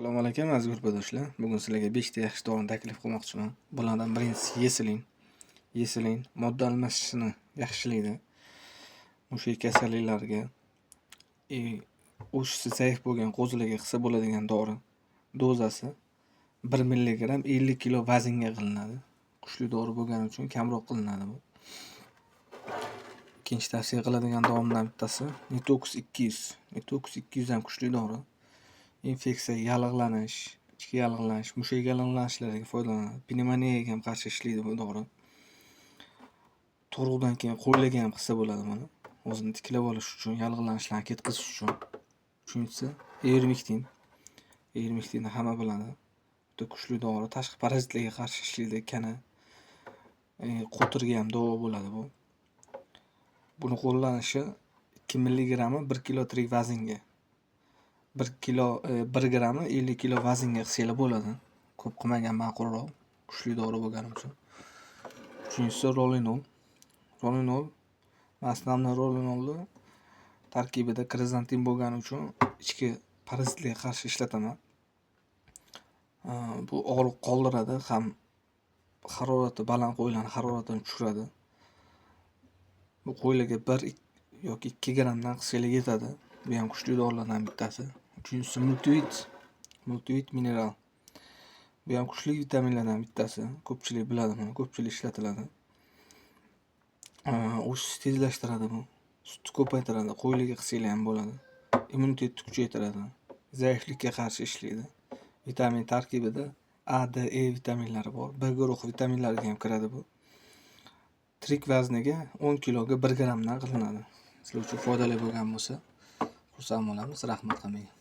Assalomu alaykum, aziz guruhdoshlar. Bugun sizlarga 5 ta yaxshi dorini taklif qilmoqchiman. Bulardan birinchisi Yesilin. Yesilin modda almashishini yaxshilaydi. Mushak kasalliklariga, o'sishsi zaif bo'lgan qo'zilarga qilsa bo'ladigan dori. Dozasi 1 milligramm 50 kilo vaznga qilinadi. Kuchli dori bo'lgani uchun kamroq qilinadi bu. Ikkinchi tavsiya qiladigan dorimdan bittasi Nitox 200. Nitox 200 ham kuchli dori. Infeksiya, yallig'lanish, ichki yallig'lanish, mushak yallig'lanishlariga foydalanadi. Pnevmoniyaga ham qarshi ishlaydi bu dori. Tug'ruqdan keyin qo'ylarga ham qilsa bo'ladi buni. O'zini tiklab olish uchun, yallig'lanishlarni ketkazish uchun. Uchinchisi Ivermectin. Ivermectinni hamma biladi. Juda kuchli dori, tashqi parazitlarga qarshi ishlaydi, kana, qo'tirga ham davo bo'ladi bu. Buni qo'llanishi 2 milligrammi 1 kilo tirik vaznga. 1 kilo 1 grammi 50 kilo vaznga qilsanglar bo'ladi. Ko'p qilmagan ma'qulroq, kuchli dori bo'lgani uchun. Uchinchisi Rolinol. Rolinol, основной Rolinolni tarkibida krizantin bo'lgani uchun ichki parazitlarga qarshi ishlataman. Bu og'riq qoldiradi, ham harorati baland qo'ylarni haroratini tushiradi. Bu qo'ylarga 1 yoki 2 grammdan qilsanglar yetadi. Bu ham kuchli dorilardan bittasi. Uchinchisi Multivit. Multivit mineral. Bu ham kuchli vitaminlardan bittasi. Ko'pchilik biladi buni, ko'pchilik ishlatiladi. O'sishni tezlashtiradi bu. Sutni ko'paytiradi, qo'ylarga qilsanglar ham bo'ladi. Immunitetni kuchaytiradi. Zaiflikka qarshi ishlaydi. Vitamin tarkibida A, D, E vitaminlari bor. B guruhi vitaminlariga ham kiradi bu. Tirik vazniga 10 kiloga 1 grammdan qilinadi. Sizlar uchun foydali bo'lgan bo'lsa, xursand bo'lamiz. Rahmat hammaga.